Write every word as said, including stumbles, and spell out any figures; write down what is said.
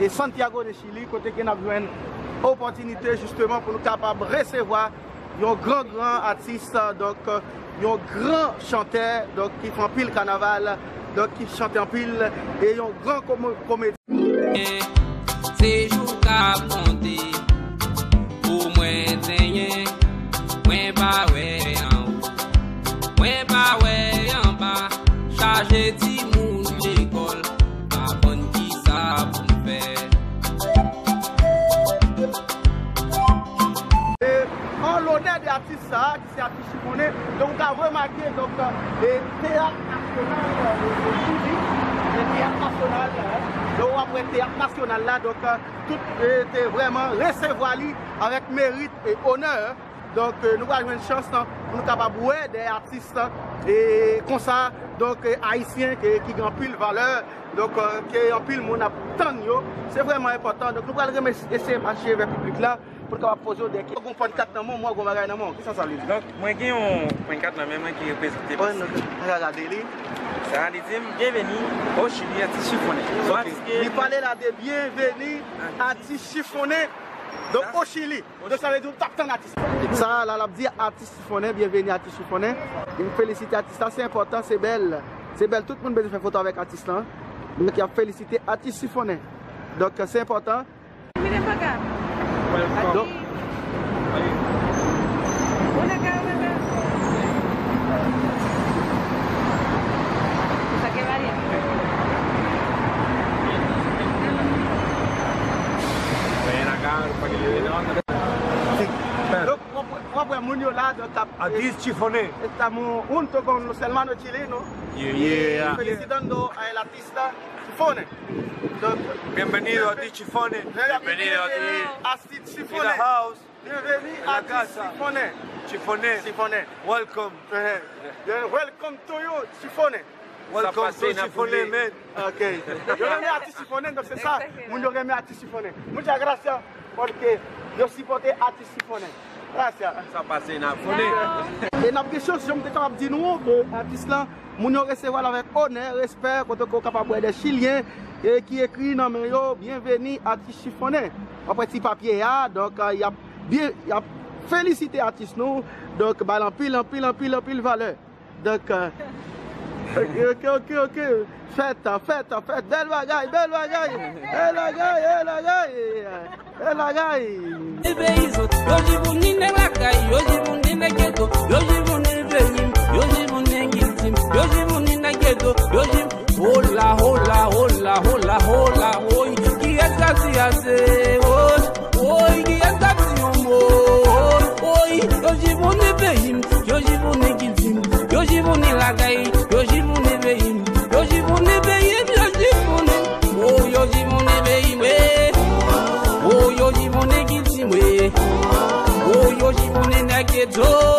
e Santiago de Chili, kote ke n ap jwenn opòtinite jisteman pou nou kapab resevwa yon gran, gran atis, donk, yon gran chantè, donk, ki fè anpil kanaval, donk, ki chante anpil, e yon gran komo-, komedyen. Se jou k ap konte, pou mwen tenyen, mwen pa wè anwo, mwen pa wè anba, chaje timoun lekòl, pa konn kisa pou m fè. E, an lonè de atis sa a, ki se atis Chifonnen, donk, ou ka remake, donk, e, teyat nasyonal, e, e, Chili, e, teyat nasyonal, e, donk, w ap wè teyat nasyonal la, donk, e, tout, e, te vrèman resevwa li avèk merit e onè. Donk, e, nou pral jwenn chans lan pou nou kapab wè de atis, e, konsa, donk, e, ayisyen ke, ki gen anpil valè, donk, e, ke anpil moun ap tann yo. Se vrèman enpòtan. Donk, nou pral remèsye, eseye mache vè piblik la pou n kapab poze yo de kesyon. Ou gon pannkat nan men w, mwen gon bagay nan men w. Kisa sa vle di? Donk, mwen gen yon pannkat nan men mwen ki reprezante Pastèk. An ka gade li. Sa a, li di m, "Byenveni o Chili, atis Chifonnen." Li pale la de "Byenveni, atis Chifonnen." Donk, o Chili. Donk, sa vle di ou t ap tann atis la. Sa a, la, l ap di atis Chifonnen, "Byenveni, atis Chifonnen." Li felisite atis la, se enpòtan, se bèl. Se bèl, tout moun bezwen fè foto avèk atis la. Donk, y ap felisite atis Chifonnen. Donk, se enpòtan. Mira pa acá. Aquí. Ven acá, ven acá. Saqué varias. Ven acá, pa que le den. Donk, w ap, w ap wè moun yo la, donk, ap, atis Chifonnen. Estamos junto con los hermanos chilenos. Yeah, yeah. Felicitando al artista Chifonnen. Donk, bienvenido a ti Chifonnen. Bienvenido a ti. Atis Chifonnen. In the house. Bienveni, atis Chifonnen. Chifonnen. Chifonnen. Welcome. Eh, eh. Welcome to you, Chifonnen. Welcome to Chifonnen, man. Ok. Yo renmen atis Chifonnen, donk se sa. Moun yo renmen atis Chifonnen. Muchas gracias, porque yo sipòte atis Chifonnen. Gracias. Sa pase nan Chifonnen. E n ap gen chans, jan m te kapab di nou, ke atis la, moun yo resevwa l avèk onè, respè, kote ke w kapab wè de Chilyen, e ki ekri nan men yo, "Byenveni, atis Chifonnen." W ap wè ti papye a, donk, e, y ap byen, y ap felisite atis nou, donk, ba l anpil, anpil, anpil, anpil valè. Donk, e, ok, ok, ok, ok. Fèt, fèt, fèt. Bèl bagay, bèl bagay. Bèl bagay, bèl bagay. Bèl bagay. Peyizan, yo jwenn moun nèg lakay, yo jwenn moun nèg geto, yo jwenn moun peyi m, yo jwenn moun nèg itim, yo jwenn moun nèg geto, yo jwenn. Hola, hola, hola, hola, hola, oy, kiyès ka di ase, oy. Woy, kiyès k ap di yon mo? Woy, woy, yo jwenn moun peyi m, yo jwenn moun kilti m, yo jwenn moun lakay, yo jwenn moun peyi m, yo jwenn moun peyi m, yo jwenn moun. Woy, yo jwenn moun peyi m, wi. Woy, yo jwenn moun kilti m, wi. Woy, yo jwenn moun nèg geto.